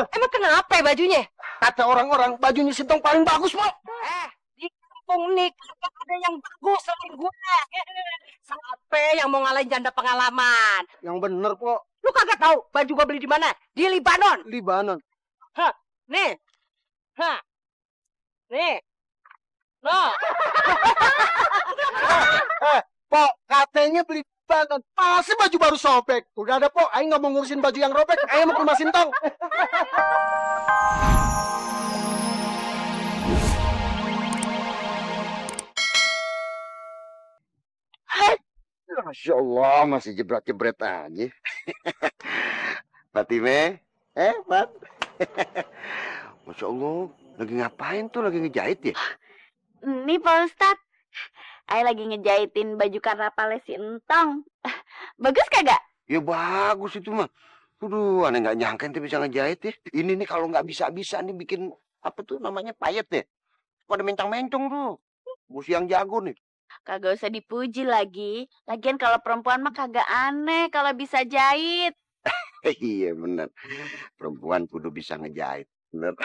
Emang kenapa bajunya? Kata orang-orang bajunya Sintong paling bagus, Pak. Di kampung nih kagak ada yang bagus selain gue. Siapa yang mau ngalahin janda pengalaman? Yang bener, Pak. Lu kagak tahu baju gua beli di mana? Di Libanon. Libanon. Hah, nih. Hah. Nih. Loh. Pok, katanya beli Libanon. Pasti baju baru sobek. Udah ada, Pok. Ayo nggak mau ngurusin baju yang robek. Ayo mau ke rumah Sintong. Masya Allah, masih jebret-jebret aja. Fatime, Pat. Masya Allah, lagi ngapain tuh? Lagi ngejahit ya? Nih Pak Ustadz, Ay lagi ngejahitin baju karnapalnya si Entong. Bagus kagak? Ya bagus itu mah. Aduh, aneh nggak nyangka ente bisa ngejahit ya. Ini nih kalau nggak bisa-bisa nih bikin apa tuh namanya payet ya. Pada mencang-mencong tuh. Bos yang jago nih. Kagak usah dipuji lagi. Lagian kalau perempuan mah kagak aneh kalau bisa jahit. Iya bener. Perempuan kudu bisa ngejahit. Bener.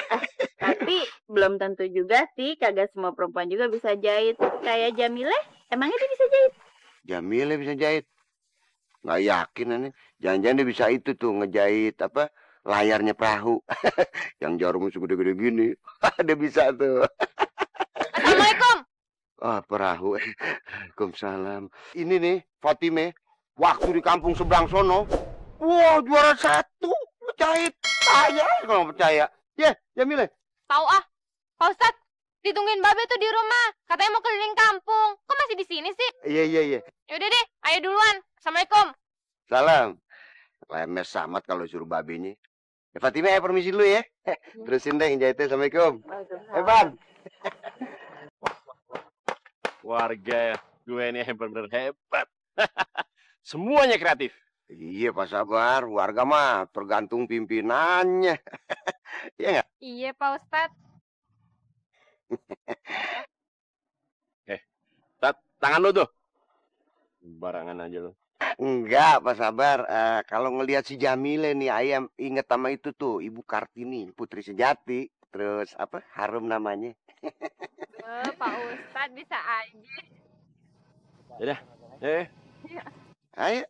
Tapi belum tentu juga sih. Kagak semua perempuan juga bisa jahit. Kayak Jamileh, emangnya dia bisa jahit? Jamileh bisa jahit. Nggak yakin aneh. Jangan-jangan dia bisa itu tuh ngejahit apa layarnya perahu. Yang jarumnya segede-gede gini. Dia bisa tuh. Assalamualaikum. Perahu. Waalaikumsalam. Ini nih, Fatime, waktu di kampung seberang sono, wah juara 1, jahit. Saya kalau nggak percaya. Ya, Jamile. Tahu Pak Ustadz, ditungguin Babe tuh di rumah. Katanya mau keliling kampung. Kok masih di sini sih? Iya. Yaudah deh, ayo duluan. Assalamualaikum. Salam. Lemes samat kalau suruh babenya. Ya, Fatime, permisi dulu ya. Terusin deh jahitnya. Assalamualaikum. Bang. Warga gue ini bener-bener hebat. Semuanya kreatif. Iya Pak Sabar, warga mah tergantung pimpinannya. Iya nggak? Iya Pak Ustadz. Tangan lu tuh. Barangan aja lu. Enggak Pak Sabar, kalau ngelihat si Jamile nih ayam inget sama itu tuh Ibu Kartini, putri sejati. Terus apa? Harum namanya. Pak Ustadz bisa aja. Yaudah, Ayo.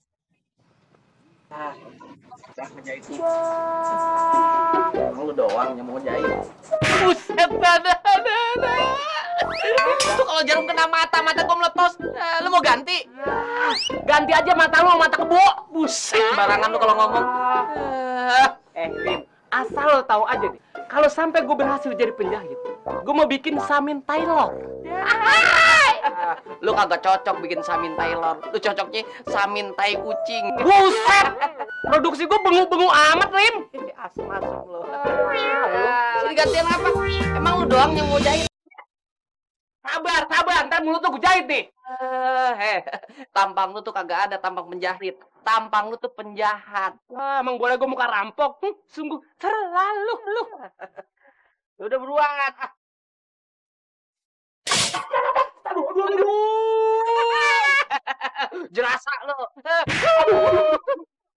Lu doang yang mau jahit. Buset, ada. Itu kalau jarum kena mata gua meletos. Lu mau ganti? Ganti aja mata lu, mata kebo. Buset, barangan lu kalau ngomong. Lim, asal lo tahu aja nih. Kalau sampai gue berhasil jadi penjahit, gue mau bikin Samin Taylor. Lu kagak cocok bikin Samin Taylor. Lu cocoknya Samin Tai Kucing. Buset! Produksi gue bengu-bengu amat, Lim. Masuk lu. Sini gantian apa? Emang lu doang yang mau jahit? Sabar. Ntar mulut tuh gue jahit nih. Tampang lu tuh kagak ada tampang penjahit. Tampang lu tuh penjahat. Wah, emang boleh gue muka rampok? Sungguh terlalu lu. Udah beruangan. Aduh. Jerasa lu.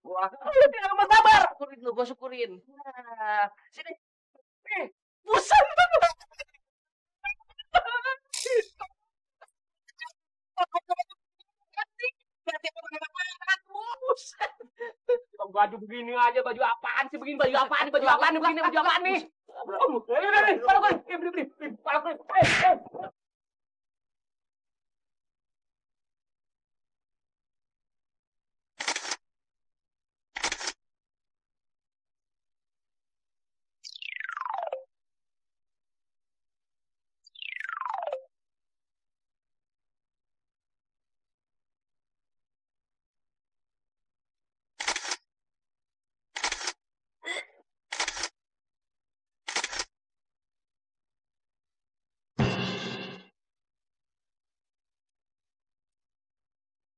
Wah, jangan sabar. Gue syukurin. Sini. Buset. Baju begini aja, baju apaan sih begini? Baju apaan nih? Baju apaan nih? Beli.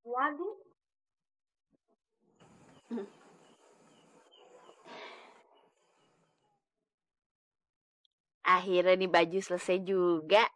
Waduh. Akhirnya nih baju selesai juga.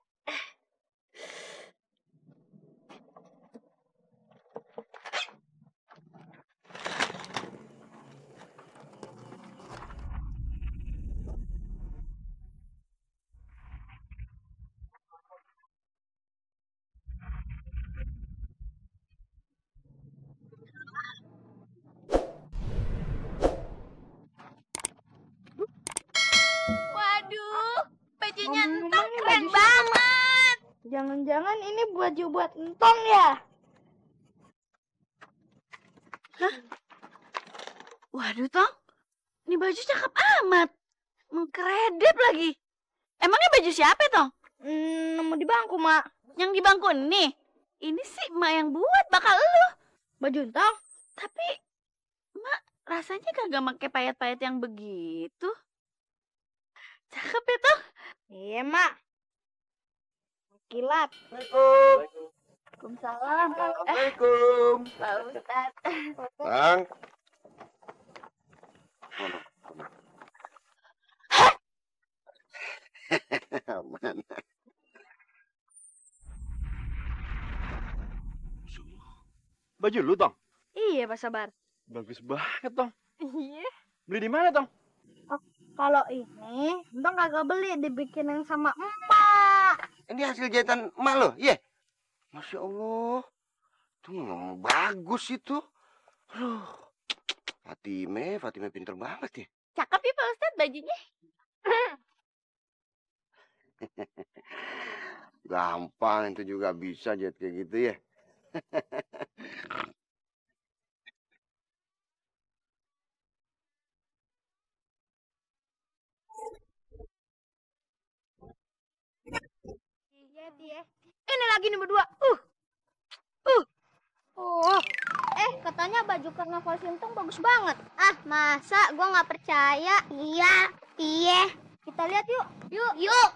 bajunya Entong keren banget. Jangan-jangan ini baju buat Entong ya? Hah? Waduh, Tong. Ini baju cakep amat. Mengkredit lagi. Emangnya baju siapa, Tong? Nemu di bangku, Mak. Yang di bangku nih? Ini sih Mak yang buat, bakal lu. Baju Entong? Tapi Mak rasanya kagak pakai payet-payet yang begitu. Cakep ya, Tong? Iya, Mak. Kilat. Waalaikumsalam. Assalamualaikum. Pak Ustad. Bang. Aman. Baju lu, Tong? Iya, Pak Sabar. Bagus banget, Tong. Iya. Beli di mana, Tong? Kalau ini, Entong kagak beli, dibikinin sama emak. Ini hasil jahitan emak lo, iya? Masya Allah. Tuh memang bagus itu. Aduh. Fatime pinter banget ya. Cakep ya, Pak Ustad, bajunya. Gampang itu juga bisa jahit kayak gitu ya. Iya, dia. Ini lagi nih berdua. Katanya baju karnaval Sintong bagus banget. Ah, masa? Gua nggak percaya. Iya. Kita lihat yuk. Yuk.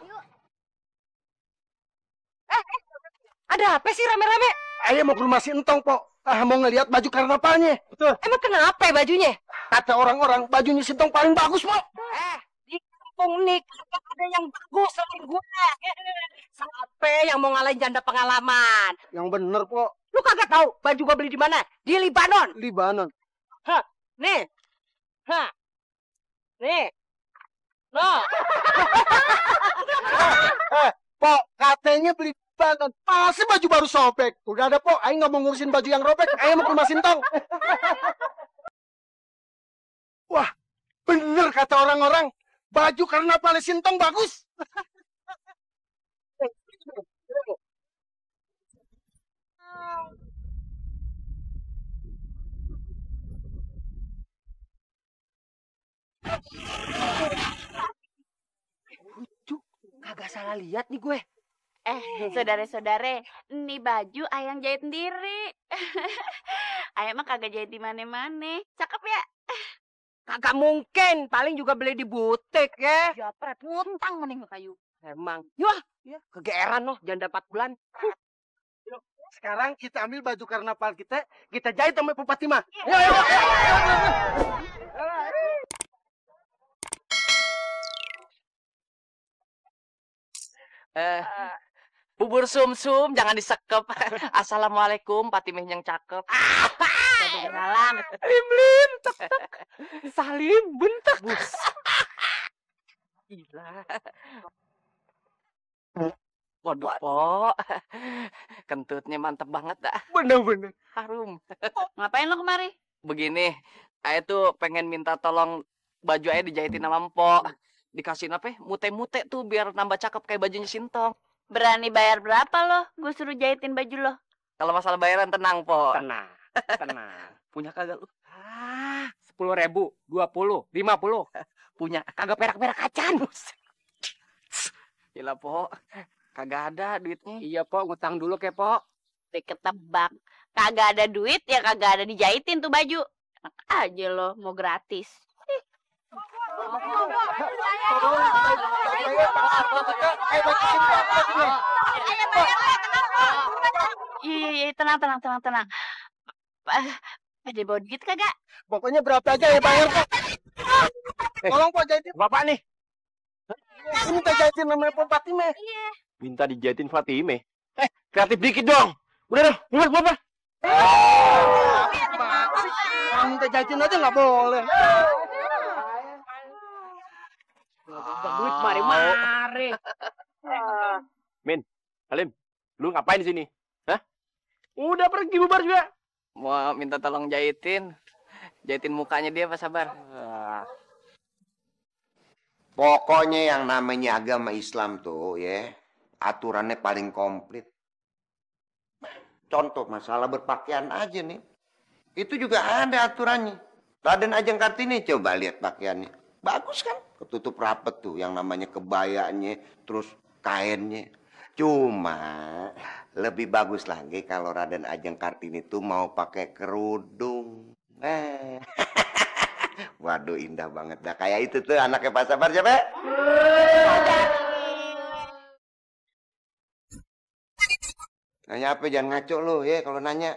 Ada apa sih rame-rame? Ayo mau ke rumah si Entong, Pok. Mau ngelihat baju karnavalnya. Betul. Emang kenapa ya bajunya? Kata orang-orang, bajunya si Entong paling bagus, Pok. Di kampung nih kagak ada yang bagus selain gue. Sampai yang mau ngalahin janda pengalaman. Yang bener, Pok. Lu kagak tahu baju gua beli di mana? Di Libanon. Libanon. Nih. Nih. Loh. Pok, katanya beli Libanon. Pasti baju baru sobek. Udah ada, Pok. Ayo nggak mau ngurusin baju yang robek. Ayo mau ke rumah Sintong. Wah, bener kata orang-orang. Baju karnaval Sintong bagus. Kagak salah lihat nih gue. Saudara-saudara, ini baju ayang jahit sendiri. Ayang mah kagak jahit di mana-mana. Cakep ya? Kagak mungkin, paling juga beli di butik ya. Japret, utang mending kayu. Emang. Yah, kegeeran loh janda 4 bulan. Sekarang kita ambil baju karnaval kita jahit sama Bu Fatimah. Bubur sumsum jangan disekep. Assalamualaikum, Fatimah yang cakep. Salam. Lim, tek. Salim, bentak. Bus. Gila. Waduh, Pok. Kentutnya mantep banget dah. Bener-bener. Harum. Ngapain lo kemari? Begini, Ayah tuh pengen minta tolong baju Ayah dijahitin sama Mpok. Dikasihin apa? Mute-mute tuh biar nambah cakep kayak bajunya Sintong. Berani bayar berapa lo? Gue suruh jahitin baju lo. Kalau masalah bayaran tenang, Pok. Tenang. Punya kagak lu? 10.000, 20, 50. Punya kagak perak-perak kacan. Gila, Pok. Kagak ada duitnya. Iya, Pok, ngutang dulu ke, Pok. Ketebak. Kagak ada duit ya kagak ada dijahitin tuh baju. Enak aja lo mau gratis. Iya, tenang. Ada bawa duit kagak? Pokoknya berapa aja ya bayar, Pok. Tolong, Pok, jahitin. Bapak nih, Ini kita jahitin namanya Bu Fatimah. minta dijahitin Fatime. Kreatif dikit dong. Udah dah, ingat Bapak. Orang minta jahitin aja nggak boleh. Duit mari-mari. Salim, lu ngapain di sini? Hah? Udah pergi bubar juga. Mau minta tolong jahitin mukanya dia, Pak Sabar. Pokoknya yang namanya agama Islam tuh ya, aturannya paling komplit. Contoh masalah berpakaian aja nih. Itu juga ada aturannya. Raden Ajeng Kartini coba lihat pakaiannya. Bagus kan? Ketutup rapet tuh yang namanya kebayanya, terus kainnya. Cuma lebih bagus lagi kalau Raden Ajeng Kartini tuh mau pakai kerudung. Waduh, indah banget. Dah kayak itu tuh anaknya Pak Sabar siapa? Nanya apa? Jangan ngaco lo ya kalau nanya.